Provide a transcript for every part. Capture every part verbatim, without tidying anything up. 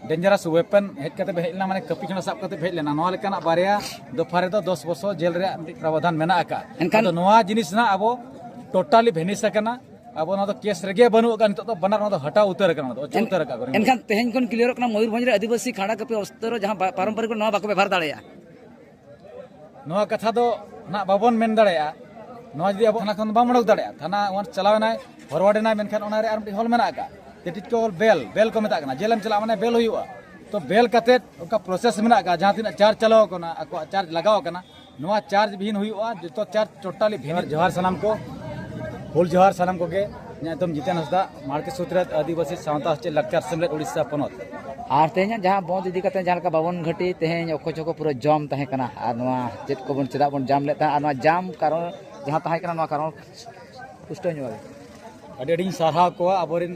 dangerous weapon ᱦᱮᱡ ᱠᱟᱛᱮ ᱯᱮ ᱦᱮᱡ ᱞᱮᱱᱟ, ᱢᱟᱱᱮ ᱠᱟᱹᱯᱤ ᱠᱷᱚᱱᱟᱜ ᱥᱟᱵ ᱠᱟᱛᱮ ᱯᱮ ᱦᱮᱡ ᱞᱮᱱᱟ, ᱱᱚᱣᱟ ᱞᱮᱠᱟᱱᱟᱜ ᱵᱟᱨᱭᱟ ᱫᱚᱯᱷᱟ ᱨᱮᱫᱚ ᱫᱚᱥ ᱵᱚᱪᱷᱚᱨ ᱡᱮᱞ ᱨᱮᱭᱟᱜ ᱢᱤᱫᱴᱤᱡ ᱯᱨᱟᱵᱚᱫᱷᱟᱱ ᱢᱮᱱᱟᱜ ᱟᱠᱟᱫᱼᱟ᱾ ᱮᱱᱠᱷᱟᱱ ᱟᱫᱚ ᱱᱚᱣᱟ ᱡᱤᱱᱤᱥ ᱨᱮᱱᱟᱜ ᱟᱵᱚ totally ᱵᱷᱮᱱᱤᱥ ᱟᱠᱟᱱᱟ᱾ ᱟᱵᱚ ᱱᱚᱣᱟ ᱫᱚ ᱠᱮᱥ ᱨᱮᱜᱮ ᱵᱟᱹᱱᱩᱜ ᱟᱠᱟᱫ, ᱱᱤᱛᱚᱜ ᱫᱚ ᱵᱟᱱᱟᱨ ᱱᱚᱣᱟ ᱫᱚ ᱦᱟᱴᱟᱣ ᱩᱛᱟᱹᱨ ᱟᱠᱟᱱᱟ, ᱱᱚᱣᱟ ᱫᱚ ᱚᱪᱚᱜ ᱩᱛᱟᱹᱨ ᱟᱠᱟᱫ ᱠᱚ᱾ ᱮᱱᱠᱷᱟᱱ ᱛᱮᱦᱮᱧ ᱠᱷᱚᱱ ᱠᱞᱤᱭᱟᱨᱚᱜ ᱠᱟᱱᱟ, ᱢᱚᱭᱩᱨᱵᱷᱚᱸᱡᱽ ᱨᱮ ᱟᱹᱫᱤᱵᱟᱹᱥᱤ ᱠᱷᱟᱲᱟ ᱠᱟᱹᱯᱤ ᱚᱥᱛᱨᱚ ᱡᱟᱦᱟᱸ ᱯᱟ- ᱯᱟᱨᱚᱢᱯᱚᱨᱤᱠ ᱱᱚᱣᱟ ᱵᱟᱠᱚ ᱵᱮᱵᱷᱟᱨ ᱫᱟᱲᱮᱭᱟᱜᱼᱟ᱾ ᱱᱚᱣᱟ ᱠᱟᱛᱷᱟ ᱫᱚ ᱱᱟᱜ ᱵᱟᱵᱚᱱ ᱢᱮᱱ ᱫᱟᱲᱮᱭᱟᱜᱼᱟ᱾ ᱱᱚᱣᱟ ᱡᱩᱫᱤ ᱟᱵᱚ ᱛᱷᱟᱱᱟ ᱠᱷᱚᱱ ᱵᱟᱢ ᱚᱰᱚᱠ ᱫᱟᱲᱮᱭᱟᱜᱼᱟ, ᱛᱷᱟᱱᱟ ᱚᱣᱟᱱ ᱪᱟᱞᱟᱣ ᱮᱱᱟᱭ, ᱯᱷᱚᱨᱣᱟᱨᱰ ᱮᱱᱟᱭ, ᱢᱮᱱᱠᱷᱟᱱ ᱚᱱᱟ ᱨᱮ ᱟᱨ ᱢᱤᱫᱴᱤᱡ ᱦᱚᱞ ᱢᱮᱱᱟᱜ ᱟᱠᱟᱫ, ᱛᱮᱴᱤᱡ ᱠᱚ ᱵᱮᱞ, ᱵᱮᱞ ᱠᱚ ᱢᱮᱛᱟᱜ ᱠᱟᱱᱟ, ᱡᱮᱞᱮᱢ ᱪᱟᱞᱟᱜ ᱢᱟᱱᱮ ᱵᱮᱞ ᱦᱩᱭᱩᱜᱼᱟ᱾ ᱛᱚ ᱵᱮᱞ ᱠᱟᱛᱮᱫ ᱚᱱᱠᱟ ᱯᱨᱚᱥᱮᱥ ᱢᱮᱱᱟᱜ ᱟᱠᱟᱫ, ᱡᱟᱦᱟᱸ ᱛᱤᱱᱟᱹᱜ ᱪᱟᱨᱡᱽ ᱪᱟᱞᱟᱣ ᱟᱠᱟᱱᱟ, ᱟᱠᱚᱣᱟᱜ ᱪᱟᱨᱡᱽ ᱞᱟᱜᱟᱣ ᱟᱠᱟᱱᱟ, ᱱᱚᱣᱟ ᱪᱟᱨᱡᱽ ᱵᱤᱦᱤᱱ ᱦᱩᱭᱩᱜᱼᱟ, ᱡᱚᱛᱚ ᱪᱟᱨᱡᱽ ᱴᱳᱴᱟᱞᱤ ᱵᱷᱤᱱ᱾ ᱡᱚᱦᱟᱨ ᱥᱟᱱᱟᱢ ᱠᱚ, ᱦᱩᱞ ᱡᱚᱦᱟᱨ ᱥᱟᱱᱟᱢ ᱠᱚᱜᱮ᱾ ᱤᱧᱟᱹᱜ ᱧᱩᱛᱩᱢ ᱡᱤᱛᱮᱱ ᱦᱟᱸᱥᱫᱟ, ᱢᱟᱲᱠᱮ ᱥᱩᱛᱨᱮᱛ ᱟᱹᱫᱤᱵᱟᱹᱥᱤ ᱥᱟᱶᱛᱟ ᱥᱮᱪᱮᱫ ᱞᱟᱠᱪᱟᱨ ᱥᱮᱢᱞᱮᱫ ᱳᱰᱤᱥᱟ ᱯᱚᱱᱚᱛ᱾ ᱟᱨ ᱛᱮᱦᱮᱧᱟᱜ ᱡᱟᱦᱟᱸ ᱵᱚᱸᱫ ᱤᱫᱤ ᱠᱟᱛᱮ ᱡᱟᱦᱟᱸ ᱞᱮᱠᱟ ᱵᱟᱵᱚᱱ ᱜᱷᱟᱹᱴᱤ ᱛᱮᱦᱮᱧ ᱚᱠᱚ ᱪᱚᱠᱚ ᱯᱩᱨᱟᱹ ᱡᱚᱢ ᱛᱟᱦᱮᱸ ᱠᱟᱱᱟ, ᱟᱨ ᱱᱚᱣᱟ ᱪᱮᱫ ᱠᱚᱵᱚᱱ, ᱪᱮᱫᱟᱜ ᱵᱚᱱ ᱡᱟᱢ ᱞᱮᱫ ᱛᱟᱦᱮᱸᱫ, ᱟᱨ ᱱᱚᱣᱟ ᱡᱟᱢ ᱠᱟᱨᱚᱱ ᱡᱟᱦᱟᱸ ᱛᱟᱦᱮᱸ ᱠᱟᱱᱟ, ᱱᱚᱣᱟ ᱠᱟᱨᱚᱱ ᱯᱩᱥᱴᱟᱹᱣ ᱧᱚᱜ ᱟᱹᱞᱤᱧ᱾ ᱟᱹᱰᱤ ᱟᱹᱰᱤᱧ ᱥᱟᱨᱦᱟᱣ ᱠᱚᱣᱟ ᱟᱵᱚᱨᱮᱱ,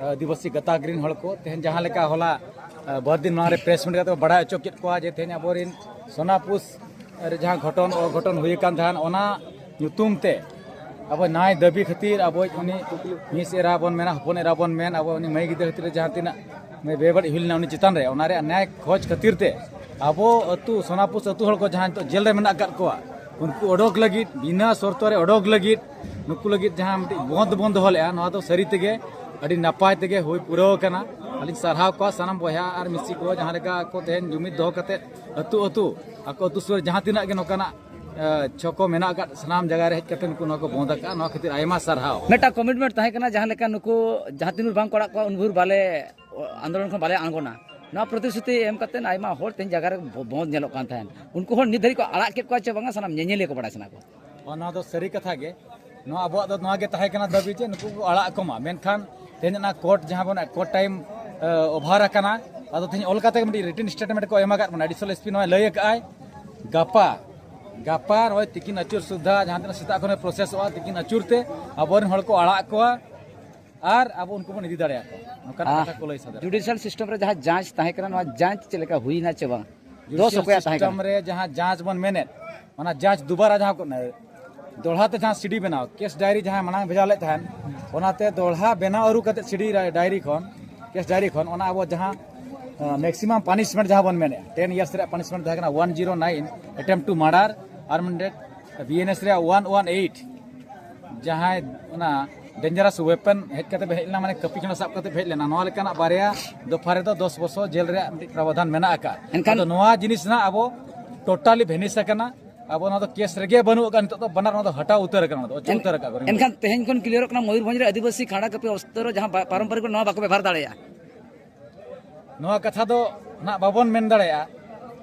ᱟᱹ, ᱟᱹᱫᱤᱵᱟᱹᱥᱤ ᱜᱟᱛᱟᱠ ᱨᱮᱱ ᱦᱚᱲ ᱠᱚ᱾ ᱛᱮᱦᱮᱧ ᱡᱟᱦᱟᱸ ᱞᱮᱠᱟ ᱦᱚᱞᱟ, ᱟᱹ, ᱵᱟᱨ ᱫᱤᱱ ᱢᱟᱲᱟᱝ ᱨᱮ ᱯᱨᱮᱥ ᱢᱤᱴ ᱠᱟᱛᱮ ᱠᱚ ᱵᱟᱲᱟᱭ ᱦᱚᱪᱚ ᱠᱮᱫ ᱠᱚᱣᱟ ᱡᱮ ᱛᱮᱦᱮᱧ ᱟᱵᱚᱨᱮᱱ ᱥᱳᱱᱟᱯᱩᱥ ᱨᱮ ᱡᱟᱦᱟᱸ ᱜᱷᱚᱴᱚᱱ ᱚᱜᱷᱚᱴᱚᱱ ᱦᱩᱭ ᱟᱠᱟᱱ ᱛᱟᱦᱮᱸᱱ, ᱚᱱᱟ ᱧᱩᱛᱩᱢ ᱛᱮ ᱟᱵᱚ ᱱᱟᱭ ᱫᱟᱹᱵᱤ ᱠᱷᱟᱹᱛᱤᱨ ᱟᱵᱚ ᱩᱱᱤ ᱢᱤᱥ ᱮᱨᱟ ᱵᱚᱱ ᱢᱮᱱᱟ, ᱦᱚᱯᱚᱱ ᱮᱨᱟ ᱵᱚᱱ ᱢᱮᱱ, ᱟᱵᱚ ᱩᱱᱤ ᱢᱟᱹᱭ ᱜᱤᱫᱽᱨᱟᱹ ᱠᱷᱟᱹᱛᱤᱨ ᱡᱟᱦᱟᱸ ᱛᱤᱱᱟᱹᱜ ᱵᱮᱵᱟᱹᱲᱤᱡ ᱦᱩᱭ ᱞᱮᱱᱟ ᱩᱱᱤ ᱪᱮᱛᱟᱱ ᱨᱮ, ᱚᱱᱟ ᱨᱮᱭᱟᱜ ᱱᱟᱭ ᱠᱷᱚᱡᱽ ᱠᱷᱟᱹᱛᱤᱨ ᱛᱮ ᱟᱵᱚ ᱟᱹᱛᱩ, ᱥᱳᱱᱟᱯᱩᱥ ᱟᱹᱛᱩ ᱦᱚᱲ ᱠᱚ ᱡᱟᱦᱟᱸ ᱱᱤᱛᱚᱜ ᱡᱮᱞ ᱨᱮ ᱢᱮᱱᱟᱜ ᱟᱠᱟᱫ ᱠᱚᱣᱟ, ᱩᱱᱠᱩ ᱚᱰᱚᱠ ᱞᱟᱹᱜᱤᱫ, ᱵᱤᱱᱟᱹ ᱥᱚᱨᱛᱚ ᱨᱮ ᱚᱰᱚᱠ ᱞᱟᱹᱜᱤᱫ ᱱᱩᱠᱩ ᱞᱟᱹᱜᱤᱫ ᱡᱟᱦᱟᱸ ᱢᱤᱫᱴᱤᱡ ᱵᱚᱱᱫᱷ ᱵᱚᱱ ᱫᱚᱦᱚ ᱞᱮᱫᱼᱟ, ᱱᱚᱣᱟ ᱫᱚ ᱥᱟᱹᱨᱤ ᱛᱮᱜᱮ ᱟᱹᱰᱤ ᱱᱟᱯᱟᱭ ᱛᱮᱜᱮ ᱦᱩᱭ ᱯᱩᱨᱟᱹᱣ ᱟᱠᱟᱱᱟ᱾ ᱟᱹᱞᱤᱧ ᱥᱟᱨᱦᱟᱣ ᱠᱚᱣᱟ ᱥᱟᱱᱟᱢ ᱵᱚᱭᱦᱟ ᱟᱨ ᱢᱤᱥᱤ ᱠᱚ, ᱡᱟᱦᱟᱸ ᱞᱮᱠᱟ ᱠᱚ ᱛᱮᱦᱮᱧ ᱡᱩᱢᱤᱫ ᱫᱚᱦᱚ ᱠᱟᱛᱮᱫ ᱟᱹᱛᱩ ᱟᱹᱛᱩ, ᱟᱠᱚ ᱟᱹᱛᱩ ᱥᱩᱨ ᱨᱮ ᱡᱟᱦᱟᱸ ᱛᱤᱱᱟᱹᱜ ᱜᱮ ᱱᱚᱝᱠᱟᱱᱟᱜ, ᱮ, ᱪᱷᱚᱠᱚ ᱢᱮᱱᱟᱜ ᱟᱠᱟᱫ, ᱥᱟᱱᱟᱢ ᱡᱟᱭᱜᱟ ᱨᱮ ᱦᱮᱡ ᱠᱟᱛᱮ ᱱᱩᱠᱩ ᱱᱚᱣᱟ ᱠᱚ ᱵᱚᱱᱫ ᱟᱠᱟᱫᱼᱟ᱾ ᱱᱚᱣᱟ ᱠᱷᱟᱹᱛᱤᱨ ᱟᱭᱢᱟ ᱥᱟᱨᱦᱟᱣ᱾ ᱢᱤᱫᱴᱟᱝ ᱠᱚᱢᱤᱴᱢᱮᱱᱴ ᱛᱟᱦᱮᱸ ᱠᱟᱱᱟ, ᱡᱟᱦᱟᱸ ᱞᱮᱠᱟ ᱱᱩᱠᱩ ᱡᱟᱦᱟᱸ ᱛᱤᱱ ᱵᱷᱳᱨ ᱵᱟᱝ ᱠᱚ ᱟᱲᱟᱜ ᱠᱚᱣᱟ, ᱩᱱ ᱵᱷᱳᱨ ᱵᱟᱞᱮ, ᱟᱱᱫᱳᱞᱚᱱ ᱠᱷᱚᱱ ᱵᱟᱞᱮ ᱟᱬᱜᱚᱱᱟ᱾ ᱱᱚᱣᱟ ᱯᱨᱚᱛᱤᱥᱨᱩᱛᱤ ᱮᱢ ᱠᱟᱛᱮ ᱟᱭᱢᱟ ᱦᱚᱲ ᱛᱮᱦᱮᱧ ᱡᱟᱭᱜᱟ ᱨᱮ ᱵᱚ-, ᱵᱚᱱᱫ ᱧᱮᱞᱚᱜ ᱠᱟᱱ ᱛᱟᱦᱮᱸᱫ᱾ ᱩᱱᱠᱩ ᱦᱚᱲ ᱱᱤᱛ ᱫᱷᱟᱹᱵᱤᱡ ᱠᱚ ᱟᱲᱟᱜ ᱠᱮᱫ ᱠᱚᱣᱟ ᱪᱮ ᱵᱟᱝᱟ, ᱥᱟᱱᱟᱢ ᱧᱮᱧᱮᱞᱤᱭᱟᱹ ᱠᱚ ᱵᱟᱲᱟᱭ ᱥᱟᱱᱟ ᱠᱚᱣᱟ᱾ ᱚ, ᱱᱚᱣᱟ ᱫᱚ ᱥᱟᱹᱨᱤ ᱠᱟᱛᱷᱟ ᱜᱮ᱾ ᱱᱚᱣᱟ ᱟᱵᱚᱣᱟᱜ ᱫᱚ ᱱᱚᱣᱟ ᱜᱮ ᱛᱟᱦᱮᱸ ᱠᱟᱱᱟ ᱫᱟᱹᱵᱤ ᱡᱮ ᱱᱩᱠᱩ ᱠᱚ ᱟᱲᱟᱜ ᱠᱚᱢᱟ, ᱢᱮᱱᱠᱷᱟᱱ ᱛᱮᱦᱮᱧ ᱚᱱᱟ ᱠᱳᱨᱴ ᱡᱟᱦᱟᱸ ᱵᱚᱱ, ᱠᱳᱨᱴ ᱴᱟᱭᱤᱢ, ᱮ, ᱳᱵᱷᱟᱨ ᱟᱠᱟᱱᱟ᱾ ᱟᱫᱚ ᱛᱮᱦᱮᱧ ᱚᱞ ᱠᱟᱛᱮ ᱢᱤᱫᱴᱤᱡ ᱨᱤᱴᱤᱱ ᱥᱴᱮᱴᱢᱮᱱᱴ ᱠᱚ ᱮᱢ ᱟᱠᱟᱫ ᱵᱚᱱᱟ, ᱮᱰᱤᱥᱚᱱᱟᱞ ᱮᱥ ᱯᱤ ᱱᱚᱣᱟᱭ ᱞᱟᱹᱭ ᱟᱠᱟᱫ ᱟᱭ, ᱜᱟᱯᱟ, ᱜᱟᱯᱟ ᱱᱚᱜᱼᱚᱭ ᱛᱤᱠᱤᱱ ᱟᱹᱪᱩᱨ ᱥᱩᱫᱽᱫᱷᱟ ᱡᱟᱦᱟᱸ ᱛᱤᱱᱟᱹᱜ ᱥᱮᱛᱟᱜ ᱠᱷᱚᱱ ᱯᱨᱚᱥᱮᱥᱚᱜᱼᱟ, ᱛᱤᱠᱤᱱ ᱟᱹᱪᱩᱨ ᱛᱮ ᱟᱵᱚᱨᱮᱱ ᱦᱚᱲ ᱠᱚ ᱟᱲᱟᱜ ᱠᱚᱣᱟ ᱟᱨ ᱟᱵᱚ ᱩᱱᱠᱩ ᱵᱚᱱ ᱤᱫᱤ ᱫᱟᱲᱮᱭᱟᱠᱚᱣᱟ, ᱱᱚᱝᱠᱟᱱᱟᱜ ᱟᱦ, ᱠᱟᱛᱷᱟ ᱠᱚ ᱞᱟᱹᱭ ᱥᱚᱫᱚᱨ᱾ ᱡᱩᱰᱤᱥᱤᱭᱟᱞ ᱥᱤᱥᱴᱮᱢ ᱨᱮ ᱡᱟᱦᱟᱸ ᱡᱟᱸᱪ ᱛᱟᱦᱮᱸ ᱠᱟᱱᱟ, ᱱᱚᱣᱟ ᱡᱟᱸᱪ ᱪᱮᱫ ᱞᱮᱠᱟ ᱦᱩᱭᱱᱟ ᱪᱮ ᱵᱟᱝ? ᱫᱚᱥ ᱡᱩᱰᱤᱥᱤᱭᱟᱞ ᱚᱠᱚᱭᱟᱜ ᱛᱟᱦᱮᱸ ᱥᱤᱥᱴᱮᱢ ᱠᱟᱱᱟ? ᱨᱮ ᱡᱟᱦᱟᱸ ᱡᱟᱸᱪ ᱵᱚᱱ ᱢᱮᱱᱮᱫ, ᱚᱱᱟ ᱡᱟᱸᱪ ᱫᱩᱵᱟᱨᱟ ᱡᱟᱦᱟᱸ ᱠᱚ, ᱫᱚᱦᱲᱟ ᱛᱮ ᱡᱟᱦᱟᱸ ᱥᱤᱰᱤ ᱵᱮᱱᱟᱣ, ᱠᱮᱥ ᱰᱟᱭᱨᱤ ᱡᱟᱦᱟᱸ ᱢᱟᱲᱟᱝ ᱵᱷᱮᱡᱟ ᱞᱮᱫ ᱛᱟᱦᱮᱸᱱ, ᱚᱱᱟᱛᱮ ᱫᱚᱦᱲᱟ ᱵᱮᱱᱟᱣ ᱟᱹᱨᱩ ᱠᱟᱛᱮ ᱥᱤᱰᱤ ᱰᱟᱭᱨᱤ ᱠᱷᱚᱱ, ᱠᱮᱥ ᱰᱟᱭᱨᱤ ᱠᱷᱚᱱ, ᱚᱱᱟ ᱟᱵᱚ ᱡᱟᱦᱟᱸ ᱢᱮᱠᱥᱤᱢᱟᱢ ᱯᱟᱱᱤᱥᱢᱮᱱᱴ ᱡᱟᱦᱟᱸ ᱵᱚᱱ ᱢᱮᱱᱮᱫᱼᱟ, ᱴᱮᱱ ᱤᱭᱟᱨᱥ ᱨᱮᱭᱟᱜ ᱯᱟᱱᱤᱥᱢᱮᱱᱴ ᱛᱟᱦᱮᱸ ᱠᱟᱱᱟ ᱚᱣᱟᱱ ᱡᱤᱨᱳ ᱱᱟᱭᱤᱱ, ᱮᱴᱮᱢᱯᱴ ᱴᱩ ᱢᱟᱨᱰᱟᱨ, ᱟᱨ ᱢᱤᱫᱴᱮᱱ ᱵᱤ ᱮᱱ ᱮᱥ ᱨᱮᱭᱟᱜ ᱚᱣᱟᱱ ᱚᱣᱟᱱ ᱮᱭᱤᱴ, ᱡᱟᱦᱟᱸᱭ ᱚᱱᱟ ᱰᱮᱧᱡᱟᱨᱟᱥ ᱣᱮᱯᱚᱱ ᱦᱮᱡ ᱠᱟᱛᱮ ᱦᱮᱡ ᱞᱮᱱᱟ, ᱢᱟᱱᱮ ᱠᱟᱹᱯᱤ ᱠᱷᱚᱱ ᱥᱟᱵ ᱠᱟᱛᱮ ᱦᱮᱡ ᱞᱮᱱᱟ, ᱱᱚᱣᱟ ᱞᱮᱠᱟᱱᱟᱜ ᱵᱟᱨᱭᱟ ᱫᱚᱯᱷᱟ ᱨᱮᱫᱚ ᱫᱚᱥ ᱵᱚᱪᱷᱚᱨ ᱡᱮᱞ ᱨᱮᱭᱟᱜ ᱢᱤᱫᱴᱤᱡ ᱯᱨᱟᱵᱚᱫᱷᱟᱱ ᱢᱮᱱᱟᱜ ᱟᱠᱟᱫ᱾ ᱮᱱᱠᱷᱟᱱ ᱟᱫᱚ ᱱᱚᱣᱟ ᱡᱤᱱᱤᱥ ᱨᱮᱱᱟᱜ ᱟᱵᱚ ᱴᱳᱴᱟᱞᱤ ᱵᱷᱮᱱᱤᱥ ᱟᱠᱟᱱᱟ᱾ ᱟᱵᱚ ᱱᱚᱣᱟ ᱫᱚ ᱠᱮᱥ ᱨᱮᱜᱮ ᱵᱟᱹᱱᱩᱜ ᱟᱠᱟᱫ, ᱱᱤᱛᱚᱜ ᱫᱚ ᱵᱟᱱᱟᱨ ᱱᱚᱣᱟ ᱫᱚ ᱦᱟᱴᱟᱣ ᱩᱛᱟᱹᱨ ᱟᱠᱟᱱᱟ, ᱱᱚᱣᱟ ᱫᱚ ᱚᱪᱚᱜ ᱩᱛᱟᱹᱨ ᱟᱠᱟᱫ ᱠᱚ᱾ ᱮᱱᱠᱷᱟᱱ ᱛᱮᱦᱮᱧ ᱠᱷᱚᱱ ᱠᱞᱤᱭᱟᱨᱚᱜ ᱠᱟᱱᱟ, ᱢᱚᱭᱩᱨᱵᱷᱚᱸᱡᱽ ᱨᱮ ᱟᱹᱫᱤᱵᱟᱹᱥᱤ ᱠᱷᱟᱲᱟ ᱠᱟᱹᱯᱤ ᱚᱥᱛᱨᱚ ᱡᱟᱦᱟᱸ ᱯᱟ-, ᱯᱟᱨᱚᱢᱯᱚᱨᱤᱠ ᱱᱚᱣᱟ ᱵᱟᱠᱚ ᱵᱮᱵᱷᱟᱨ ᱫᱟᱲᱮᱭᱟᱜᱼᱟ᱾ ᱱᱚᱣᱟ ᱠᱟᱛᱷᱟ ᱫᱚ ᱱᱟᱜ ᱵᱟᱵᱚᱱ ᱢᱮᱱ ᱫᱟᱲᱮᱭᱟᱜᱼᱟ᱾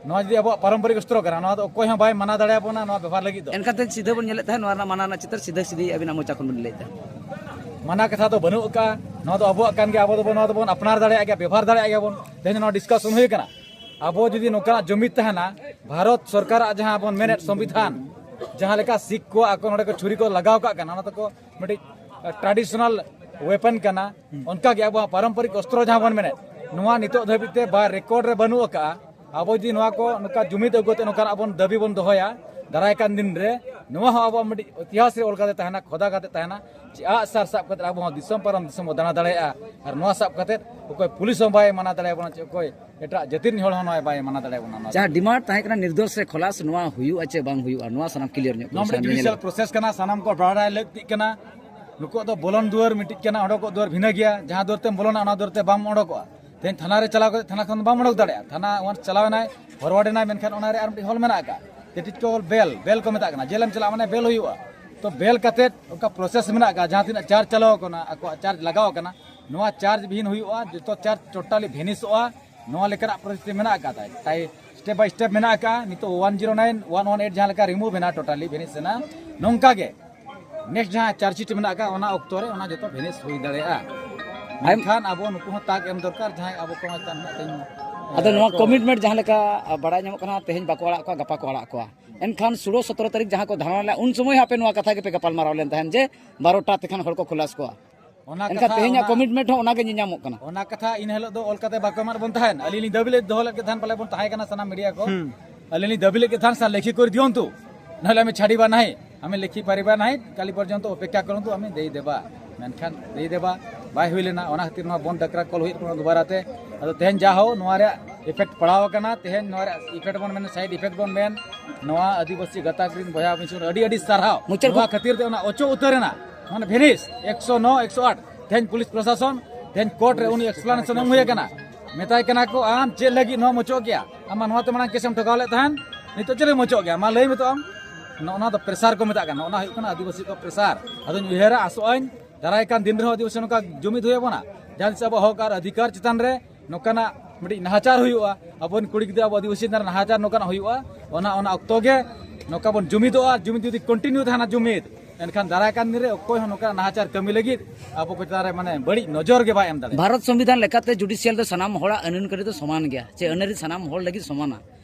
ᱱᱚᱣᱟ ᱡᱩᱫᱤ ᱟᱵᱚᱣᱟᱜ ᱯᱟᱨᱚᱢᱯᱚᱨᱤᱠ ᱚᱥᱛᱨᱚ ᱠᱟᱱᱟ, ᱱᱚᱣᱟ ᱫᱚ ᱚᱠᱚᱭ ᱦᱚᱸ ᱵᱟᱭ ᱢᱟᱱᱟ ᱫᱟᱲᱮᱭᱟᱵᱚᱱᱟ ᱱᱚᱣᱟ ᱵᱮᱵᱚᱦᱟᱨ ᱞᱟᱹᱜᱤᱫ ᱫᱚ᱾ ᱮᱱᱠᱷᱟᱱ ᱛᱮᱦᱮᱧ ᱥᱤᱫᱷᱟᱹ ᱵᱚᱱ ᱧᱮᱞᱮᱫ ᱛᱟᱦᱮᱸᱫ, ᱱᱚᱣᱟ ᱨᱮᱱᱟᱜ ᱢᱟᱱᱟ ᱨᱮᱱᱟᱜ ᱪᱤᱛᱟᱹᱨ ᱥᱤᱫᱷᱟᱹ ᱥᱤᱫᱷᱤ ᱟᱹᱵᱤᱱᱟᱜ ᱢᱚᱪᱟ ᱠᱷᱚᱱ ᱵᱤᱱ ᱞᱟᱹᱭᱮᱫ ᱛᱟᱦᱮᱸᱫ᱾ ᱢᱟᱱᱟ ᱠᱟᱛᱷᱟ ᱫᱚ ᱵᱟᱹᱱᱩᱜ ᱟᱠᱟᱫᱼᱟ, ᱱᱚᱣᱟ ᱫᱚ ᱟᱵᱚᱣᱟᱜ ᱠᱟᱱ ᱜᱮᱭᱟ, ᱟᱵᱚ ᱫᱚᱵᱚᱱ, ᱱᱚᱣᱟ ᱫᱚᱵᱚᱱ ᱟᱯᱱᱟᱨ ᱫᱟᱲᱮᱭᱟᱜ ᱜᱮᱭᱟ, ᱵᱮᱵᱚᱦᱟᱨ ᱫᱟᱲᱮᱭᱟᱜ ᱜᱮᱭᱟ ᱵᱚᱱ᱾ ᱛᱮᱦᱮᱧ ᱱᱚᱣᱟ ᱰᱤᱥᱠᱟᱥᱚᱱ ᱦᱩᱭ ᱟᱠᱟᱱᱟ, ᱟᱵᱚ ᱡᱩᱫᱤ ᱱᱚᱝᱠᱟᱱᱟᱜ ᱡᱩᱢᱤᱫ ᱛᱟᱦᱮᱱᱟ, ᱵᱷᱟᱨᱚᱛ ᱥᱚᱨᱠᱟᱨᱟᱜ ᱡᱟᱦᱟᱸ ᱵᱚᱱ ᱢᱮᱱᱮᱫ ᱥᱚᱝᱵᱤᱫᱷᱟᱱ, ᱡᱟᱦᱟᱸ ᱞᱮᱠᱟ ᱥᱤᱠᱷ ᱠᱚ ᱟᱠᱚ ᱱᱚᱰᱮ ᱠᱚ ᱪᱷᱩᱨᱤ ᱠᱚ ᱞᱟᱜᱟᱣ ᱠᱟᱜ ᱠᱟᱱᱟ, ᱚᱱᱟ ᱫᱚᱠᱚ ᱢᱤᱫᱴᱤᱡ ᱴᱨᱟᱰᱤᱥᱚᱱᱟᱞ ᱣᱮᱯᱚᱱ ᱠᱟᱱᱟ᱾ ᱚᱱᱠᱟᱜᱮ ᱟᱵᱚᱣᱟᱜ ᱯᱟᱨᱚᱢᱯᱚᱨᱤᱠ ᱚᱥᱛᱨᱚ ᱡᱟᱦᱟᱸ ᱵᱚᱱ ᱢᱮᱱᱮᱫ, ᱱᱚᱣᱟ ᱱᱤᱛᱚᱜ ᱫᱷᱟᱹᱵᱤᱡ ᱛᱮ ᱵᱟ ᱨᱮᱠᱚᱨᱰ ᱨᱮ ᱵᱟᱹᱱᱩᱜ ᱟᱠᱟᱫᱼᱟ᱾ ᱟᱵᱚ ᱡᱩᱫᱤ ᱱᱚᱣᱟ ᱠᱚ ᱱᱚᱝᱠᱟ ᱡᱩᱢᱤᱫ ᱟᱹᱜᱩ ᱠᱟᱛᱮ ᱱᱚᱝᱠᱟᱱᱟᱜ ᱵᱚᱱ ᱫᱟᱹᱵᱤ ᱵᱚᱱ ᱫᱚᱦᱚᱭᱟ, ᱫᱟᱨᱟᱭ ᱠᱟᱱ ᱫᱤᱱ ᱨᱮ ᱱᱚᱣᱟ ᱦᱚᱸ ᱟᱵᱚᱣᱟᱜ ᱢᱤᱫᱴᱤᱡ ᱤᱛᱤᱦᱟᱥ ᱨᱮ ᱚᱞ ᱠᱟᱛᱮ ᱛᱟᱦᱮᱱᱟ, ᱠᱷᱚᱫᱟ ᱠᱟᱛᱮ ᱛᱟᱦᱮᱱᱟ᱾ ᱡᱮ ᱟᱜ ᱥᱟᱨ ᱥᱟᱵ ᱠᱟᱛᱮ ᱟᱵᱚ ᱦᱚᱸ ᱫᱤᱥᱚᱢ ᱯᱟᱨᱚᱢ ᱫᱤᱥᱚᱢ ᱵᱚᱱ ᱫᱟᱬᱟ ᱫᱟᱲᱮᱭᱟᱜᱼᱟ, ᱟᱨ ᱱᱚᱣᱟ ᱥᱟᱵ ᱠᱟᱛᱮ ᱚᱠᱚᱭ ᱯᱩᱞᱤᱥ ᱦᱚᱸ ᱵᱟᱭ ᱢᱟᱱᱟ ᱫᱟᱲᱮᱭᱟᱵᱚᱱᱟ, ᱪᱮ ᱚᱠᱚᱭ ᱮᱴᱟᱜ ᱡᱟᱹᱛᱤ ᱨᱤᱱ ᱦᱚᱲ ᱦᱚᱸ ᱱᱚᱣᱟ ᱵᱟᱭ ᱢᱟᱱᱟ ᱫᱟᱲᱮᱭᱟᱵᱚᱱᱟ᱾ ᱱᱚᱣᱟ ᱡᱟᱦᱟᱸ ᱰᱤᱢᱟᱱᱰ ᱛᱟᱦᱮᱸ ᱠᱟᱱᱟ ᱱᱤᱨᱫᱳᱥ ᱨᱮ ᱠᱷᱚᱞᱟᱥ, ᱱᱚᱣᱟ ᱦᱩᱭᱩᱜᱼᱟ ᱪᱮ ᱵᱟᱝ ᱦᱩᱭᱩᱜᱼᱟ, ᱱᱚᱣᱟ ᱥᱟᱱᱟᱢ ᱠᱞᱤᱭᱟᱨ ᱧᱚᱜ ᱱᱚᱣᱟ ᱢᱤᱫᱴᱤᱡ ᱡᱩᱰᱤᱥᱤᱭᱟᱞ ᱯᱨᱚᱥᱮᱥ ᱠᱟᱱᱟ, ᱥᱟᱱᱟᱢ ᱠᱚ ᱵᱟᱲᱟᱭ ᱞᱟᱹᱠᱛᱤᱜ ᱠᱟᱱᱟ᱾ ᱱᱩᱠᱩᱣᱟᱜ ᱫᱚ ᱵᱚᱞᱚᱱ ᱫᱩᱣᱟᱹᱨ ᱢᱤᱫᱴᱤᱡ ᱠᱟᱱᱟ, ᱚᱰᱚᱠᱚᱜ ᱫᱩᱣᱟᱹᱨ ᱵᱷᱤᱱᱟᱹ ᱜᱮᱭᱟ᱾ ᱡᱟᱦᱟᱸ ᱫᱩᱣᱟᱹᱨ ᱛᱮᱢ ᱵᱚᱞᱚᱱᱟ, ᱚᱱᱟ ᱫᱩᱣᱟᱹᱨ ᱛᱮ ᱵᱟᱢ ᱚᱰᱚᱠᱚᱜᱼᱟ᱾ ᱛᱮᱦᱮᱧ ᱛᱷᱟᱱᱟ ᱨᱮ ᱪᱟᱞᱟᱣ ᱠᱟᱛᱮ ᱛᱷᱟᱱᱟ ᱠᱷᱚᱱ ᱵᱟᱢ ᱚᱰᱚᱠ ᱫᱟᱲᱮᱭᱟᱜᱼᱟ᱾ ᱛᱷᱟᱱᱟ ᱚᱣᱟᱱᱥ ᱪᱟᱞᱟᱣ ᱮᱱᱟᱭ, ᱯᱷᱚᱨᱣᱟᱨᱰ ᱮᱱᱟᱭ, ᱢᱮᱱᱠᱷᱟᱱ ᱚᱱᱟ ᱨᱮ ᱟᱨ ᱢᱤᱫᱴᱤᱡ ᱦᱚᱞ ᱢᱮᱱᱟᱜ ᱟᱠᱟᱫ᱾ ᱛᱮ ᱴᱤᱴᱠᱚ ᱦᱚᱞ ᱵᱮᱞ, ᱵᱮᱞ ᱠᱚ ᱢᱮᱛᱟᱜ ᱠᱟᱱᱟ, ᱡᱮᱞᱮᱢ ᱪᱟᱞᱟᱜᱼᱟ ᱢᱟᱱᱮ ᱵᱮᱞ ᱦᱩᱭᱩᱜᱼᱟ᱾ ᱛᱚ ᱵᱮᱞ ᱠᱟᱛᱮ ᱚᱱᱠᱟ ᱯᱨᱚᱥᱮᱥ ᱢᱮᱱᱟᱜ ᱟᱠᱟᱫ, ᱡᱟᱦᱟᱸ ᱛᱤᱱᱟᱹᱜ ᱪᱟᱨᱡᱽ ᱪᱟᱞᱟᱣ ᱟᱠᱟᱱᱟ, ᱟᱠᱚᱣᱟᱜ ᱪᱟᱨᱡᱽ ᱞᱟᱜᱟᱣ ᱟᱠᱟᱱᱟ, ᱱᱚᱣᱟ ᱪᱟᱨᱡᱽ ᱵᱤᱦᱤᱱ ᱦᱩᱭᱩᱜᱼᱟ, ᱡᱚᱛᱚ ᱪᱟᱨᱡᱽ ᱴᱳᱴᱟᱞᱤ ᱵᱷᱮᱱᱤᱥᱚᱜᱼᱟ᱾ ᱱᱚᱣᱟ ᱞᱮᱠᱟᱱᱟᱜ ᱯᱚᱨᱤᱥᱛᱷᱤᱛᱤ ᱢᱮᱱᱟᱜ ᱟᱠᱟᱫᱟ᱾ ᱛᱟᱭ ᱥᱴᱮᱯ ᱵᱟᱭ ᱥᱴᱮᱯ ᱢᱮᱱᱟᱜ ᱟᱠᱟᱫᱼᱟ᱾ ᱱᱤᱛᱚᱜ one zero nine, one one eight ᱡᱟᱦᱟᱸ ᱞᱮᱠᱟ ᱨᱤᱢᱩᱵᱷ ᱮᱱᱟ, ᱴᱳᱴᱟᱞᱤ ᱵᱷᱮᱱᱤᱥ ᱮᱱᱟ, ᱱᱚᱝᱠᱟ ᱜᱮ ᱱᱮᱠᱥᱴ ᱡᱟᱦᱟᱸ ᱪᱟᱨᱡᱽ ᱥᱤᱴ ᱢᱮᱱᱟᱜ ᱟᱠᱟᱫ, ᱚᱱᱟ ᱚᱠᱛᱚ ᱨᱮ ᱚᱱᱟ ᱡᱚᱛᱚ ᱵᱷᱮᱱᱤᱥ ᱦᱩᱭ ᱫᱟᱲᱮᱭᱟᱜᱼᱟ᱾ ᱟᱭᱢ- ᱢᱮᱱᱠᱷᱟᱱ ᱟᱵᱚ ᱱᱩᱠᱩ ᱦᱚᱸ ᱛᱟᱠ ᱮᱢ ᱫᱚᱨᱠᱟᱨ, ᱡᱟᱦᱟᱸᱭ ᱟᱵᱚ ᱠᱚ ᱦᱚᱸ ᱪᱮᱛᱟᱱ ᱨᱮᱱᱟᱜ ᱛᱮᱦᱮᱧ, ᱟᱫᱚ ᱱᱚᱣᱟ ᱠᱚ ᱠᱚᱢᱤᱴᱢᱮᱱᱴ ᱡᱟᱦᱟᱸ ᱞᱮᱠᱟ ᱵᱟᱲᱟᱭ ᱧᱟᱢᱚᱜ ᱠᱟᱱᱟ, ᱛᱮᱦᱮᱧ ᱵᱟᱠᱚ ᱟᱲᱟᱜ ᱠᱚᱣᱟ, ᱜᱟᱯᱟ ᱠᱚ ᱟᱲᱟᱜ ᱠᱚᱣᱟ, ᱮᱱᱠᱷᱟᱱ ᱥᱳᱞᱳ ᱥᱚᱛᱨᱚ ᱛᱟᱹᱨᱤᱠᱷ ᱡᱟᱦᱟᱸ ᱠᱚ ᱫᱷᱟᱨᱱᱟ ᱞᱮᱫᱟ, ᱩᱱ ᱥᱚᱢᱚᱭ ᱦᱚᱸ ᱟᱯᱮ ᱱᱚᱣᱟ ᱠᱟᱛᱷᱟ ᱜᱮᱯᱮ ᱜᱟᱯᱟᱞᱢᱟᱨᱟᱣ ᱞᱮᱱ ᱛᱟᱦᱮᱸᱫ ᱡᱮ ᱵᱟᱨᱚᱴᱟ ᱛᱮᱠᱷᱟᱱ ᱦᱚᱲ ᱠᱚ ᱠᱷᱩᱞᱟᱥ ᱠᱚᱣᱟ᱾ ᱚᱱᱟ ᱮᱱᱠᱷᱟᱱ ᱠᱟᱛᱷᱟ, ᱛᱮᱦᱮᱧᱟᱜ ᱚᱱᱟ, ᱠᱚᱢᱤᱴᱢᱮᱱᱴ ᱦᱚᱸ ᱚᱱᱟ ᱜᱮ ᱧᱮᱧᱟᱢᱚᱜ ᱠᱟᱱᱟ᱾ ᱚᱱᱟ ᱠᱟᱛᱷᱟ ᱤᱱ ᱦᱤᱞᱳᱜ ᱫᱚ ᱚᱞ ᱠᱟᱛᱮ ᱵᱟᱠᱚ ᱮᱢᱟᱫ ᱵᱚᱱ ᱛᱟᱦᱮᱸᱫ᱾ ᱟᱹᱞᱤᱧ ᱞᱤᱧ ᱫᱟᱹᱵᱤ ᱞᱮᱫ, ᱫᱚᱦᱚ ᱞᱮᱫ ᱜᱮ ᱛᱟᱦᱮᱸᱫ, ᱯᱟᱞᱮ ᱵᱚᱱ ᱛᱟᱦᱮᱸ ᱠᱟᱱᱟ ᱥᱟᱱᱟᱢ ᱢᱤᱰᱤᱭᱟ ᱠᱚ᱾ ᱦᱩᱸ᱾ ᱟᱹᱞᱤᱧ ᱞᱤᱧ ᱫᱟᱹᱵᱤ ᱞᱮᱫ ᱜᱮ ᱛᱟᱦᱮᱸᱫ, "ᱥᱟᱨ, ᱞᱮᱠᱷᱤ ᱠᱚᱨᱮ ᱫᱤᱭᱚᱱᱛᱩ, ᱱᱟᱦᱞᱮ ᱟᱢᱮ ᱪᱷᱟᱰᱤᱵᱟ ᱱᱟᱦᱤ, ᱟᱢᱮ ᱞᱮᱠᱷᱤ ᱯᱟᱨᱤᱵᱟ ᱱᱟᱦᱤ, ᱠᱟᱞᱤ ᱯᱚᱨᱡᱚᱱᱛᱚ ᱚᱯᱮᱠᱠᱷᱟ ᱠᱚᱨᱚᱱᱛᱩ, ᱟᱢᱮ ᱫᱮᱭ ᱫᱮᱵᱟ।" ᱢᱮᱱᱠᱷᱟᱱ ᱫᱮᱭ ᱫᱮᱵᱟ ᱵᱟᱭ ᱦᱩᱭ ᱞᱮᱱᱟ᱾ ᱚᱱᱟ ᱠᱷᱟᱹᱛᱤᱨ ᱱᱚᱣᱟ ᱵᱚᱱᱫᱷ ᱰᱟᱠᱨᱟ ᱠᱚᱞ ᱦᱩᱭᱩᱜ ᱠᱟᱱᱟ ᱫᱩᱵᱟᱨᱟ ᱛᱮ᱾ ᱟᱫᱚ ᱛᱮᱦᱮᱧ ᱡᱟ ᱦᱳ, ᱱᱚᱣᱟ ᱨᱮᱭᱟᱜ ᱤᱯᱷᱮᱠᱴ ᱯᱟᱲᱟᱣ ᱟᱠᱟᱱᱟ᱾ ᱛᱮᱦᱮᱧ ᱱᱚᱣᱟ ᱨᱮᱭᱟᱜ ᱤᱯᱷᱮᱠᱴ ᱵᱚᱱ ᱢᱮᱱ, ᱥᱟᱭᱤᱰ ᱤᱯᱷᱮᱠᱴ ᱵᱚᱱ ᱢᱮᱱ, ᱱᱚᱣᱟ ᱟᱹᱫᱤᱵᱟᱹᱥᱤ ᱜᱟᱛᱟᱠ ᱨᱮᱱ ᱵᱚᱭᱦᱟ ᱢᱤᱥᱤᱨ ᱟᱹᱰᱤ ᱟᱹᱰᱤ ᱥᱟᱨᱦᱟᱣ᱾ ᱢᱩᱪᱟᱹᱫ ᱱᱚᱣᱟ ᱠᱚ- ᱠᱷᱟᱹᱛᱤᱨ ᱛᱮ ᱚᱱᱟ ᱚᱪᱚᱜ ᱩᱛᱟᱹᱨ ᱮᱱᱟ, ᱢᱟᱱᱮ ᱵᱷᱮᱱᱤᱥ ᱮᱠᱥᱚ ᱱᱚ, ᱮᱠᱥᱚ ᱟᱴ᱾ ᱛᱮᱦᱮᱧ ᱯᱩᱞᱤᱥ ᱯᱨᱚᱥᱟᱥᱚᱱ, ᱛᱮᱦᱮᱧ ᱠᱳᱨᱴ ᱨᱮ ᱩᱱᱤ ᱮᱠᱥᱯᱞᱟᱱᱮᱥᱚᱱ ᱮᱢ ᱦᱩᱭ ᱟᱠᱟᱱᱟ, ᱢᱮᱛᱟᱭ ᱠᱟᱱᱟ ᱠᱚ, "ᱟᱢ ᱪᱮᱫ ᱞᱟᱹᱜᱤᱫ ᱱᱚᱣᱟ ᱚᱪᱚᱜ ᱠᱮᱭᱟ? ᱟᱢ ᱢᱟ ᱱᱚᱣᱟ ᱛᱮ ᱢᱟᱲᱟᱝ ᱠᱮᱥ ᱮᱢ ᱴᱷᱚᱠᱟᱣ ᱞᱮᱫ ᱛᱟᱦᱮᱱ, ᱱᱤᱛᱚᱜ ᱪᱮᱫ ᱮᱢ ᱚᱪᱚᱜ ᱠᱮᱭᱟ? ᱢᱟ ᱞᱟᱹᱭ ᱢᱮ ᱛᱚ ᱟᱢ᱾" ᱱᱚᱜᱼᱚ ᱱᱚᱣᱟ ᱫᱚ ᱯᱨᱮᱥᱟᱨ ᱠᱚ ᱢᱮᱛᱟᱜ ᱠᱟᱱᱟ, ᱱᱚᱜᱼᱚ ᱱᱚᱣᱟ ᱦᱩᱭᱩᱜ ᱠᱟᱱᱟ ᱟᱹᱫᱤᱵᱟᱹᱥᱤ ᱠᱚ ᱯᱨᱮᱥᱟᱨ᱾ ᱟᱫᱚᱧ ᱩᱭᱦᱟᱹᱨᱟ, ᱟᱥᱚᱜ ᱟᱹᱧ ᱫᱟᱨᱟᱭ ᱠᱟᱱ ᱫᱤᱱ ᱨᱮᱦᱚᱸ ᱟᱹᱫᱤᱵᱟᱹᱥᱤ ᱱᱚᱝᱠᱟ ᱡᱩᱢᱤᱫ ᱦᱩᱭ ᱟᱵᱚᱱᱟ, ᱡᱟᱦᱟᱸ ᱛᱤᱥ ᱟᱵᱚ ᱦᱚᱠ ᱟᱨ ᱚᱫᱷᱤᱠᱟᱨ ᱪᱮᱛᱟᱱ ᱨᱮ ᱱᱚᱝᱠᱟᱱᱟᱜ ᱢᱤᱫᱴᱤᱡ ᱱᱟᱦᱟᱪᱟᱨ ᱦᱩᱭᱩᱜᱼᱟ, ᱟᱵᱚᱨᱮᱱ ᱠᱩᱲᱤ ᱜᱤᱫᱽᱨᱟᱹ ᱟᱵᱚ ᱟᱹᱫᱤᱵᱟᱹᱥᱤ ᱪᱮᱛᱟᱱ ᱨᱮ ᱱᱟᱦᱟᱪᱟᱨ ᱱᱚᱝᱠᱟᱱᱟᱜ ᱦᱩᱭᱩᱜᱼᱟ, ᱚᱱᱟ, ᱚᱱᱟ ᱚᱠᱛᱚ ᱜᱮ ᱱᱚᱝᱠᱟ ᱵᱚᱱ ᱡᱩᱢᱤᱫᱚᱜᱼᱟ᱾ ᱡᱩᱢᱤᱫ ᱡᱩᱫᱤ ᱠᱚᱱᱴᱤᱱᱤᱭᱩ ᱛᱟᱦᱮᱱᱟ ᱡᱩᱢᱤᱫ, ᱮᱱᱠᱷᱟᱱ ᱫᱟᱨᱟᱭ ᱠᱟᱱ ᱫᱤᱱ ᱨᱮ ᱚᱠᱚᱭ ᱦᱚᱸ ᱱᱚᱝᱠᱟᱱᱟᱜ ᱱᱟᱦᱟᱪᱟᱨ ᱠᱟᱹᱢᱤ ᱞᱟᱹᱜᱤᱫ ᱟᱵᱚ ᱠᱚ ᱪᱮᱛᱟᱱ ᱨᱮ ᱢᱟᱱᱮ ᱵᱟᱹᱲᱤᱡ ᱱᱚᱡᱚᱨ ᱜᱮ ᱵᱟᱭ ᱮᱢ ᱫᱟᱲᱮᱭᱟᱜᱼᱟ᱾ ᱵᱷᱟᱨᱚᱛ ᱥᱚᱝᱵᱤᱫᱷᱟᱱ ᱞᱮᱠᱟᱛᱮ ᱡᱩᱰᱤᱥᱤᱭᱟᱞ ᱫᱚ ᱥᱟᱱᱟᱢ ᱦᱚᱲᱟᱜ ᱟᱹᱱ ᱟᱹᱱ ᱠᱟᱹᱨᱤ ᱫᱚ ᱥᱚᱢᱟᱱ ᱜᱮᱭᱟ, ᱪᱮ ᱟᱹᱱ ᱟᱹᱨᱤ ᱥᱟᱱᱟᱢ ᱦᱚᱲ ᱞᱟᱹᱜᱤᱫ ᱥᱚᱢᱟᱱᱟ᱾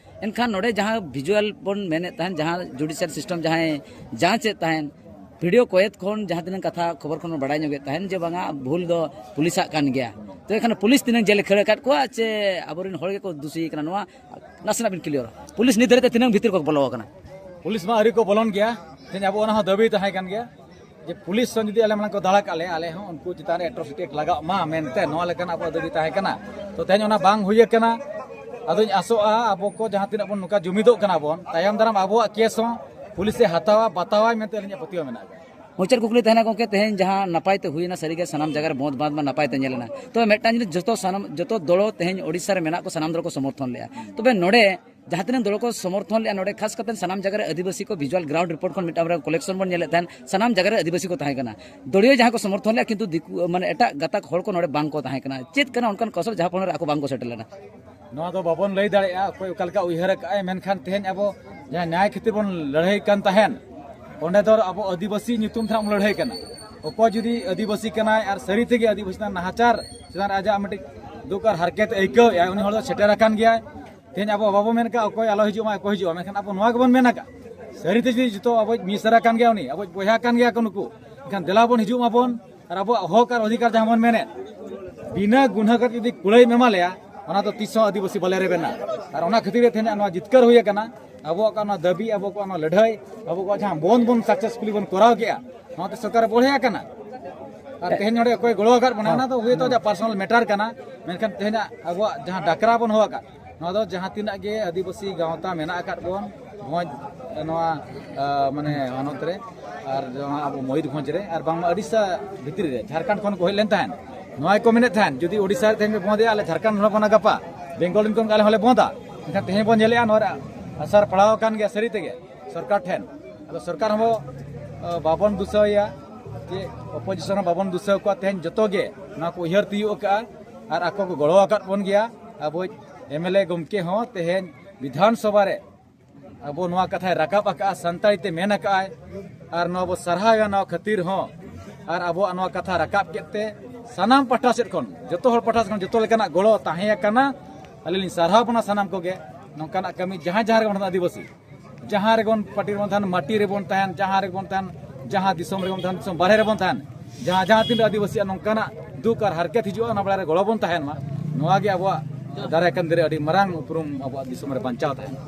ᱮᱱᱠᱷᱟᱱ ᱱᱚᱰᱮ ᱡᱟᱦᱟᱸ ᱵᱷᱤᱡᱩᱣᱟᱞ ᱵᱚᱱ ᱢᱮᱱᱮᱫ ᱛᱟᱦᱮᱱ, ᱡᱟᱦᱟᱸ ᱡᱩᱰᱤᱥᱤᱭᱟᱞ ᱥᱤᱥᱴᱮᱢ ᱡᱟᱦᱟᱸᱭ ᱡᱟᱸᱪᱮᱫ ᱛᱟᱦᱮᱱ, ᱵᱷᱤᱰᱤᱭᱳ ᱠᱚᱭᱮᱫ ᱠᱷᱚᱱ ᱡᱟᱦᱟᱸ ᱛᱤᱱᱟᱹᱜ ᱠᱟᱛᱷᱟ ᱠᱷᱚᱵᱚᱨ ᱠᱷᱚᱱ ᱵᱚᱱ ᱵᱟᱲᱟᱭ ᱧᱚᱜᱮᱫ ᱛᱟᱦᱮᱱ ᱡᱮ ᱵᱟᱝᱟ ᱵᱷᱩᱞ ᱫᱚ ᱯᱩᱞᱤᱥᱟᱜ ᱠᱟᱱ ᱜᱮᱭᱟ᱾ ᱛᱚ ᱮᱱᱠᱷᱟᱱ ᱯᱩᱞᱤᱥ ᱛᱤᱱᱟᱹᱜ ᱡᱮᱞᱮ ᱠᱷᱟᱹᱲ ᱟᱠᱟᱫ ᱠᱚᱣᱟ ᱪᱮ ᱟᱵᱚᱨᱮᱱ ᱦᱚᱲ ᱜᱮᱠᱚ ᱫᱩᱥᱤ ᱠᱟᱱᱟ, ᱱᱚᱣᱟ ᱱᱟᱥᱮᱱᱟᱜ ᱵᱤᱱ ᱠᱞᱤᱭᱟᱨᱟ᱾ ᱯᱩᱞᱤᱥ ᱱᱤᱛ ᱫᱷᱟᱹᱨᱤᱡ ᱛᱮ ᱛᱤᱱᱟᱹᱜ ᱵᱷᱤᱛᱤᱨ ᱠᱚ ᱵᱚᱞᱚ ᱟᱠᱟᱱᱟ? ᱯᱩᱞᱤᱥ ᱢᱟ ᱟᱹᱣᱨᱤ ᱠᱚ ᱵᱚᱞᱚᱱ ᱜᱮᱭᱟ᱾ ᱛᱮᱦᱮᱧ ᱟᱵᱚ ᱚᱱᱟ ᱦᱚᱸ ᱫᱟᱹᱵᱤ ᱛᱟᱦᱮᱸ ᱠᱟᱱ ᱜᱮᱭᱟ ᱡᱮ ᱯᱩᱞᱤᱥ ᱦᱚᱸ ᱡᱩᱫᱤ ᱟᱞᱮ ᱢᱟᱲᱟᱝ ᱠᱚ ᱫᱟᱲᱟ ᱠᱟᱜ ᱞᱮᱭᱟ, ᱟᱞᱮ ᱦᱚᱸ ᱩᱱᱠᱩ ᱪᱮᱛᱟᱱ ᱨᱮ ᱮᱴᱨᱚᱥᱤᱴᱤ ᱮᱠᱴ ᱞᱟᱜᱟᱜ ᱢᱟ ᱢᱮᱱᱛᱮ ᱱᱚᱣᱟ ᱞᱮᱠᱟᱱ ᱟᱵᱚᱣᱟᱜ ᱫᱟᱹᱵᱤ ᱛᱟᱦᱮᱸ ᱠᱟᱱᱟ᱾ ᱛᱚ ᱛᱮᱦᱮᱧ ᱚᱱᱟ ᱵᱟᱝ ᱦᱩᱭ ᱟᱠᱟᱱᱟ᱾ ᱟᱫᱚᱧ ᱟᱥᱚᱜᱼᱟ ᱟᱵᱚ ᱠᱚ ᱡᱟᱦᱟᱸ ᱛᱤᱱᱟᱹᱜ ᱵᱚᱱ ᱱᱚᱝᱠᱟ ᱡᱩᱢᱤᱫᱚᱜ ᱠᱟᱱᱟ ᱵᱚᱱ, ᱛᱟᱭᱚᱢ ᱫᱟᱨᱟᱢ ᱟᱵᱚᱣᱟᱜ ᱠᱮᱥ ᱦᱚᱸ ᱯᱩᱞᱤᱥᱮ ᱦᱟᱛᱟᱣᱟ, ᱵᱟᱛᱟᱣᱟᱭ ᱢᱮᱱᱛᱮ ᱟᱹᱞᱤᱧᱟᱜ ᱯᱟᱹᱛᱭᱟᱹᱣ ᱢᱮᱱᱟᱜᱼᱟ᱾ ᱢᱩᱪᱟᱹᱫ ᱠᱩᱠᱞᱤ ᱛᱟᱦᱮᱱᱟ ᱜᱚᱢᱠᱮ, ᱛᱮᱦᱮᱧ ᱡᱟᱦᱟᱸ ᱱᱟᱯᱟᱭ ᱛᱮ ᱦᱩᱭᱱᱟ, ᱥᱟᱹᱨᱤᱜᱮ ᱥᱟᱱᱟᱢ ᱡᱟᱭᱜᱟ ᱨᱮ ᱵᱚᱸᱫ ᱵᱟᱸᱫ ᱢᱟ ᱱᱟᱯᱟᱭ ᱛᱮ ᱧᱮᱞ ᱮᱱᱟ, ᱛᱚ ᱢᱤᱫᱴᱟᱝ ᱡᱤᱱᱤᱥ ᱡᱚᱛᱚ ᱥᱟᱱᱟᱢ, ᱡᱚᱛᱚ ᱫᱚᱞ ᱛᱮᱦᱮᱧ ᱳᱰᱤᱥᱟ ᱨᱮ ᱢᱮᱱᱟᱜ ᱠᱚ, ᱥᱟᱱᱟᱢ ᱫᱚᱞ ᱠᱚ ᱥᱚᱢᱚᱨᱛᱷᱚᱱ ᱞᱮᱫᱼᱟ᱾ ᱛᱚᱵᱮ ᱱᱚᱰᱮ ᱡᱟᱦᱟᱸ ᱛᱤᱱᱟᱹᱜ ᱫᱚᱞ ᱠᱚ ᱥᱚᱢᱚᱨᱛᱷᱚᱱ ᱞᱮᱫᱼᱟ, ᱱᱚᱰᱮ ᱠᱷᱟᱥ ᱠᱟᱛᱮ ᱥᱟᱱᱟᱢ ᱡᱟᱭᱜᱟ ᱨᱮ ᱟᱹᱫᱤᱵᱟᱹᱥᱤ ᱠᱚ, ᱵᱷᱤᱡᱩᱣᱟᱞ ᱜᱨᱟᱣᱩᱱᱰ ᱨᱤᱯᱳᱨᱴ ᱠᱷᱚᱱ ᱢᱤᱫᱴᱟᱝ ᱵᱟᱨᱭᱟ ᱠᱟᱞᱮᱠᱥᱚᱱ ᱵᱚᱱ ᱧᱮᱞᱮᱫ ᱛᱟᱦᱮᱸᱱ, ᱥᱟᱱᱟᱢ ᱡᱟᱭᱜᱟ ᱨᱮ ᱟᱹᱫᱤᱵᱟᱹᱥᱤ ᱠᱚ ᱛᱟᱦᱮᱸ ᱠᱟᱱᱟ᱾ ᱫᱚᱞᱤᱭᱚ ᱡᱟᱦᱟᱸ ᱠᱚ ᱥᱚᱢᱚᱨᱛᱷᱚᱱ ᱞᱮᱫᱼᱟ, ᱠᱤᱱᱛᱩ ᱫᱤᱠᱩ, ᱢᱟᱱᱮ ᱮᱴᱟᱜ ᱜᱟᱛᱟᱠ ᱦᱚᱲ ᱠᱚ ᱱᱚᱰᱮ ᱵᱟᱝ ᱠᱚ ᱛᱟᱦᱮᱸ ᱠᱟᱱᱟ᱾ ᱪᱮᱫ ᱠᱟᱱᱟ ᱚᱱᱠᱟᱱ ᱠᱚᱥᱚᱞ ᱡᱟᱦᱟᱸ ᱯᱚᱱᱚ ᱨᱮ ᱟᱠᱚ ᱵᱟᱝ ᱠᱚ ᱥᱮᱴᱮᱨ ᱞᱮᱱᱟ? ᱱᱚᱣᱟ ᱫᱚ ᱵᱟᱵᱚᱱ ᱞᱟᱹᱭ ᱫᱟᱲᱮᱭᱟᱜᱼᱟ ᱚᱠᱚᱭ ᱚᱠᱟ ᱞᱮᱠᱟ ᱩᱭᱦᱟᱹᱨ ᱟᱠᱟᱫᱼᱟᱭ, ᱢᱮᱱᱠᱷᱟᱱ ᱛᱮᱦᱮᱧ ᱟᱵᱚ ᱡᱟᱦᱟᱸ ᱱᱭᱟᱭ ᱠᱷᱟᱹᱛᱤᱨ ᱵᱚᱱ ᱞᱟᱹᱲᱦᱟᱹᱭ ᱠᱟᱱ ᱛᱟᱦᱮᱸᱱ, ᱚᱸᱰᱮ ᱫᱚ ᱟᱵᱚ ᱟᱹᱫᱤᱵᱟᱹᱥᱤ ᱧᱩᱛᱩᱢ ᱛᱮ ᱦᱟᱸᱜ ᱵᱚᱱ ᱞᱟᱹᱲᱦᱟᱹᱭ ᱠᱟᱱᱟ᱾ ᱚᱠᱚᱭ ᱡᱩᱫᱤ ᱟᱹᱫᱤᱵᱟᱹᱥᱤ ᱠᱟᱱᱟᱭ ᱟᱨ ᱥᱟᱹᱨᱤ ᱛᱮᱜᱮ ᱟᱹᱫᱤᱵᱟᱹᱥᱤ ᱪᱮᱛᱟᱱ ᱱᱟᱦᱟᱪᱟᱨ ᱪᱮᱛᱟᱱ ᱨᱮ ᱟᱡᱟᱜ ᱢᱤᱫᱴᱤᱡ ᱫᱩᱠ ᱟᱨ ᱦᱟᱨᱠᱮᱛ ᱮ ᱟᱹᱭᱠᱟᱹᱣᱮᱫᱼᱟ, ᱩᱱᱤ ᱦᱚᱲ ᱫᱚ ᱥᱮᱴᱮᱨ ᱟᱠᱟᱱ ᱜᱮᱭᱟᱭ᱾ ᱛᱮᱦᱮᱧ ᱟᱵᱚ ᱵᱟᱵᱚ ᱢᱮᱱ ᱠᱟᱜᱼᱟ ᱚᱠᱚᱭ ᱟᱞᱚ ᱦᱤᱡᱩᱜ ᱢᱟ, ᱚᱠᱚᱭ ᱦᱤᱡᱩᱜᱼᱟ, ᱢᱮᱱᱠᱷᱟᱱ ᱟᱵᱚ ᱱᱚᱣᱟ ᱜᱮᱵᱚᱱ ᱢᱮᱱ ᱟᱠᱟᱫ, ᱥᱟᱹᱨᱤ ᱛᱮ ᱡᱩᱫᱤ ᱡᱚᱛᱚ ᱟᱵᱚ ᱢᱤᱥᱨᱟ ᱠᱟᱱ ᱜᱮᱭᱟ ᱩᱱᱤ, ᱟᱵᱚ ᱵᱚᱭᱦᱟ ᱠᱟᱱ ᱜᱮᱭᱟ ᱠᱚ ᱱᱩᱠᱩ, ᱮᱱᱠᱷᱟᱱ ᱫᱮᱞᱟ ᱵᱚᱱ ᱦᱤᱡᱩᱜ ᱢᱟᱵᱚᱱ᱾ ᱟᱨ ᱟᱵᱚᱣᱟᱜ ᱦᱚᱠ ᱟᱨ ᱚᱫᱷᱤᱠᱟᱨ ᱡᱟᱦᱟᱸ ᱵᱚᱱ ᱢᱮᱱᱮᱫ, ᱵᱤᱱᱟᱹ ᱜᱩᱱᱟᱹ ᱠᱟᱛᱮ ᱡᱩᱫᱤ ᱠᱩᱲᱟᱹᱭ ᱮᱢᱟ ᱞᱮᱭᱟ, ᱚᱱᱟ ᱫᱚ ᱛᱤᱥ ᱦᱚᱸ ᱟᱹᱫᱤᱵᱟᱹᱥᱤ ᱵᱟᱞᱮ ᱨᱮᱵᱮᱱᱟ᱾ ᱟᱨ ᱚᱱᱟ ᱠᱷᱟᱹᱛᱤᱨ ᱜᱮ ᱛᱮᱦᱮᱧ ᱱᱚᱣᱟ ᱡᱤᱛᱠᱟᱹᱨ ᱦᱩᱭ ᱟᱠᱟᱱᱟ᱾ ᱟᱵᱚᱣᱟᱜ ᱚᱱᱟ ᱫᱟᱹᱵᱤ, ᱟᱵᱚ ᱠᱚᱣᱟᱜ ᱚᱱᱟ ᱞᱟᱹᱲᱦᱟᱹᱭ, ᱟᱵᱚ ᱠᱚᱣᱟᱜ ᱡᱟᱦᱟᱸ ᱵᱚᱱᱫ ᱵᱚᱱ ᱥᱟᱠᱥᱮᱥᱯᱷᱩᱞᱤ ᱵᱚᱱ ᱠᱚᱨᱟᱣ ᱠᱮᱜᱼᱟ, ᱱᱚᱣᱟ ᱛᱮ ᱥᱚᱨᱠᱟᱨ ᱵᱚᱲᱦᱮ ᱟᱠᱟᱱᱟ᱾ ᱟᱨ ᱛᱮᱦᱮᱧ ᱱᱚᱰᱮ ᱚᱠᱚᱭ ᱜᱚᱲᱚ ᱟᱠᱟᱫ ᱵᱚᱱᱟ, ᱚᱱᱟ ᱫᱚ ᱦᱩᱭᱛᱚ ᱟᱡᱟᱜ ᱯᱟᱨᱥᱚᱱᱟᱞ ᱢᱮᱴᱟᱨ ᱠᱟᱱᱟ, ᱢᱮᱱᱠᱷᱟᱱ ᱛᱮᱦᱮᱧᱟᱜ ᱟᱵᱚᱣᱟᱜ ᱡᱟᱦᱟᱸ ᱰᱟᱠᱨᱟ ᱵᱚᱱ ᱦᱚᱦᱚ ᱟᱠᱟᱫ, ᱱᱚᱣᱟ ᱫᱚ ᱡᱟᱦᱟᱸ ᱛᱤᱱᱟᱹᱜ ᱜᱮ ᱟᱹᱫᱤᱵᱟᱹᱥᱤ ᱜᱟᱶᱛᱟ ᱢᱮᱱᱟᱜ ᱟᱠᱟᱫ ᱵᱚᱱ ᱵᱷᱚᱸᱡᱽ, ᱱᱚᱣᱟ ᱟ, ᱢᱟᱱᱮ ᱦᱚᱱᱚᱛ ᱨᱮ, ᱟᱨ ᱡᱟᱦᱟᱸ ᱟᱵᱚ ᱢᱚᱭᱩᱨᱵᱷᱚᱸᱡᱽ ᱨᱮ, ᱟᱨ ᱵᱟᱝᱢᱟ ᱳᱰᱤᱥᱟ ᱵᱷᱤᱛᱨᱤ ᱨᱮ, ᱡᱷᱟᱲᱠᱷᱚᱸᱰ ᱠᱷᱚᱱ ᱠᱚ ᱦᱮᱡ ᱞᱮᱱ ᱛᱟᱦᱮᱸᱫ, ᱱᱚᱣᱟ ᱜᱮᱠᱚ ᱢᱮᱱᱮᱫ ᱛᱟᱦᱮᱸᱫ, ᱡᱩᱫᱤ ᱳᱰᱤᱥᱟ ᱨᱮ ᱛᱮᱦᱮᱧ ᱯᱮ ᱵᱚᱸᱫᱮᱭᱟ, ᱟᱞᱮ ᱡᱷᱟᱲᱠᱷᱚᱸᱰ ᱦᱚᱸᱞᱮ ᱵᱚᱸᱫᱟ ᱜᱟᱯᱟ, ᱵᱮᱝᱜᱚᱞ ᱨᱮᱱ ᱠᱚ ᱟᱞᱮ ᱦᱚᱸᱞᱮ ᱵᱚᱸᱫᱟ᱾ ᱮᱱᱠᱷᱟᱱ ᱛᱮᱦᱮᱧ ᱵᱚᱱ ᱧᱮᱞᱮᱜᱼᱟ, ᱱᱚᱣᱟ ᱨᱮ ᱟᱥᱟᱨ ᱯᱟᱲᱟᱣ ᱟᱠᱟᱱ ᱜᱮᱭᱟ ᱥᱟᱹᱨᱤ ᱛᱮᱜᱮ ᱥᱚᱨᱠᱟᱨ ᱴᱷᱮᱱ᱾ ᱟᱫᱚ ᱥᱚᱨᱠᱟᱨ ᱦᱚᱸ ᱵᱚ, ᱟ, ᱵᱟᱵᱚᱱ ᱫᱩᱥᱟᱹᱣᱮᱭᱟ, ᱡᱮ ᱚᱯᱳᱡᱤᱥᱚᱱ ᱦᱚᱸ ᱵᱟᱵᱚᱱ ᱫᱩᱥᱟᱹᱣ ᱠᱚᱣᱟ, ᱛᱮᱦᱮᱧ ᱡᱚᱛᱚ ᱜᱮ ᱱᱚᱣᱟ ᱠᱚ ᱩᱭᱦᱟᱹᱨ ᱛᱤᱭᱳᱜ ᱟᱠᱟᱫᱼᱟ ᱟᱨ ᱟᱠᱚ ᱠᱚ ᱜᱚᱲᱚ ᱟᱠᱟᱫ ᱵᱚᱱ ᱜᱮᱭᱟ᱾ ᱟᱵᱚᱭᱤᱡ ᱮᱢ ᱮᱞ ᱮ ᱜᱚᱢᱠᱮ ᱦᱚᱸ ᱛᱮᱦᱮᱧ ᱵᱤᱫᱷᱟᱱ ᱥᱚᱵᱷᱟ ᱨᱮ ᱟᱵᱚ ᱱᱚᱣᱟ ᱠᱟᱛᱷᱟᱭ ᱨᱟᱠᱟᱵ ᱟᱠᱟᱫᱼᱟ, ᱥᱟᱱᱛᱟᱲᱤ ᱛᱮ ᱢᱮᱱ ᱟᱠᱟᱫᱼᱟᱭ, ᱟᱨ ᱱᱚᱣᱟ ᱵᱚ ᱥᱟᱨᱦᱟᱣᱮᱭᱟ ᱱᱚᱣᱟ ᱠᱷᱟᱹᱛᱤᱨ ᱦᱚᱸ᱾ ᱟᱨ ᱟᱵᱚᱣᱟᱜ ᱱᱚᱣᱟ ᱠᱟᱛᱷᱟ ᱨᱟᱠᱟᱵ ᱠᱮᱫ ᱛᱮ ᱥᱟᱱᱟᱢ ᱯᱟᱦᱴᱟ ᱥᱮᱫ ᱠᱷᱚᱱ, ᱡᱚᱛᱚ ᱦᱚᱲ ᱯᱟᱦᱴᱟ ᱥᱮᱫ ᱠᱷᱚᱱ ᱡᱚᱛᱚ ᱞᱮᱠᱟᱱᱟᱜ ᱜᱚᱲᱚ ᱛᱟᱦᱮᱸ ᱟᱠᱟᱱᱟ᱾ ᱟᱹᱞᱤᱧ ᱞᱤᱧ ᱥᱟᱨᱦᱟᱣ ᱵᱚᱱᱟ ᱥᱟᱱᱟᱢ ᱠᱚᱜᱮ᱾ ᱱᱚᱝᱠᱟᱱᱟᱜ ᱠᱟᱹᱢᱤ ᱡᱟᱦᱟᱸ ᱡᱟᱦᱟᱸ ᱨᱮᱜᱮ ᱵᱚᱱ ᱛᱟᱦᱮᱱ, ᱟᱹᱫᱤᱵᱟᱹᱥᱤ, ᱡᱟᱦᱟᱸ ᱨᱮᱜᱮ ᱵᱚᱱ ᱯᱟᱨᱴᱤ ᱨᱮᱵᱚᱱ ᱛᱟᱦᱮᱱ, ᱢᱟᱹᱴᱤ ᱨᱮᱵᱚᱱ ᱛᱟᱦᱮᱱ, ᱡᱟᱦᱟᱸ ᱨᱮᱜᱮ ᱵᱚᱱ ᱛᱟᱦᱮᱱ, ᱫᱤᱥᱚᱢ ᱨᱮᱜᱮ ᱵᱚᱱ ᱛᱟᱦᱮᱱ, ᱫᱤᱥᱚᱢ ᱵᱟᱨᱦᱮ ᱨᱮᱵᱚᱱ ᱛᱟᱦᱮᱱ, ᱡᱟᱦᱟᱸ ᱡᱟᱦᱟᱸ ᱛᱤᱱᱟᱹᱜ ᱟᱹᱫᱤᱵᱟᱹᱥᱤᱭᱟᱜ ᱱᱚᱝᱠᱟᱱᱟᱜ ᱫᱩᱠ ᱟᱨ ᱦᱟᱨᱠᱮᱛ ᱦᱤᱡᱩᱜᱼᱟ, ᱚᱱᱟ ᱵᱮᱲᱟ ᱨᱮ ᱜᱚᱲᱚ ᱵᱚᱱ ᱛᱟᱦᱮᱱ ᱢᱟ᱾ ᱱᱚᱣᱟ ᱜᱮ ᱟᱵᱚᱣᱟᱜ ᱫᱟᱨᱟᱭ ᱠᱟᱱ ᱫᱤᱱ ᱨᱮ ᱟᱹᱰᱤ ᱢᱟᱨᱟᱝ ᱩᱯᱨᱩᱢ ᱟᱵᱚᱣᱟᱜ ᱫᱤᱥᱚᱢ ᱨᱮ ᱵᱟᱧᱪᱟᱣ ᱛᱟᱦᱮᱱᱟ᱾